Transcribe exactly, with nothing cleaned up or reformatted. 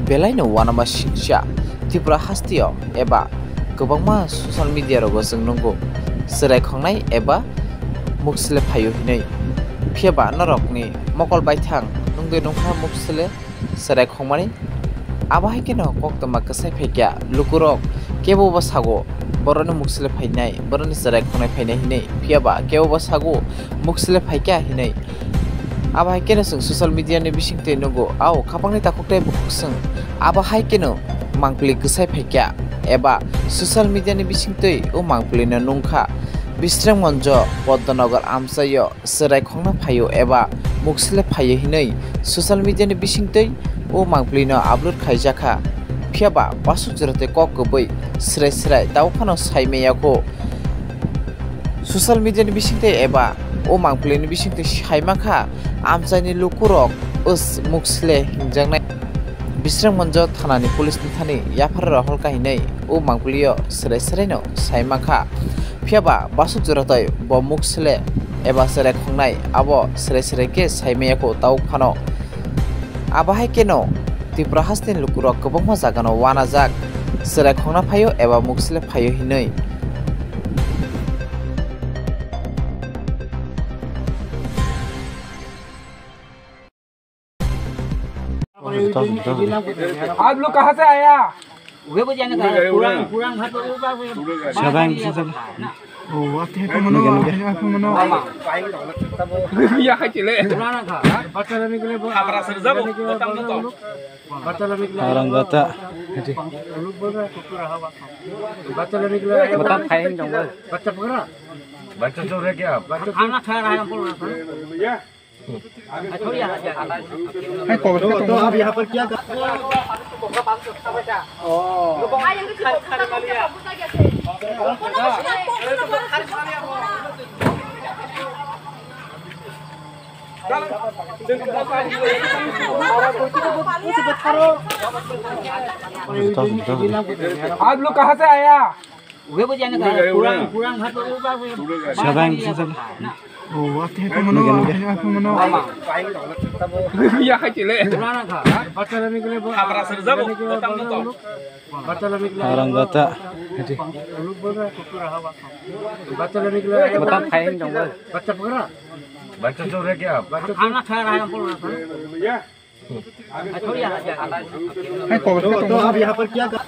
belaino uanama singcha Tripura hasteo eba kwbangma social media rogo chwng nukgo chwrai khongnai eba muksle phaio hinwi. Phiyaba norokni mokol baithang nungde nungkha muksle chwrai khongmani. Abo hai kheno koktwma kwsai phaikha lukurok kebo bo sago boroni muksle phainai, boroni chwrai khongnai phainai hinwi. Phiyaba kebo bo sago muksle phaikha hinwi. Abo hai kheno chwng social media ni bisingtwi nugo, ao khapangni takhuk tei bukhuk chwng abo hai kheno mangpili kwsai phaikha eba social media ni bisingtwi o mangpili no nungkha. Bisrengmonjo Poddanagar amchaio chwrai khongna phaio eba muksle phaio hinwi social media ni bisingtwi o mangpili no upload khaijakha. Phiyaba basuk jora tei kok kwbwi srai srai tao phano sai maya kho. Social media ni bisingtwi eba o mangpili ni bisingtwi sai mankha amchaini lukurok os muksle hingjaknai. Bisrengmonjo thanani police ni thani yapharwi rohor kahinwi o mangpilio srai srai no sai mankha. Phiyaba basuk jora tei bo muksle eba chwrai khongnai abo srai srai khe sai maya kho tao phano. Abo hai kheno Tripura hasteni lukurok kwbangma jagano uanajak chwrai khongna phaio eba muksle phaio hinwi. आप लोग कहाँ से आया? Sabang, sabang. Orang kota. Bacha chore kya? Hai, kok se tong. To ab yahan par kya kar आप लोग कहाँ से आया? Sabang, sabang. Orang kota. Hai, kok se tong. To ab yahan par kya kar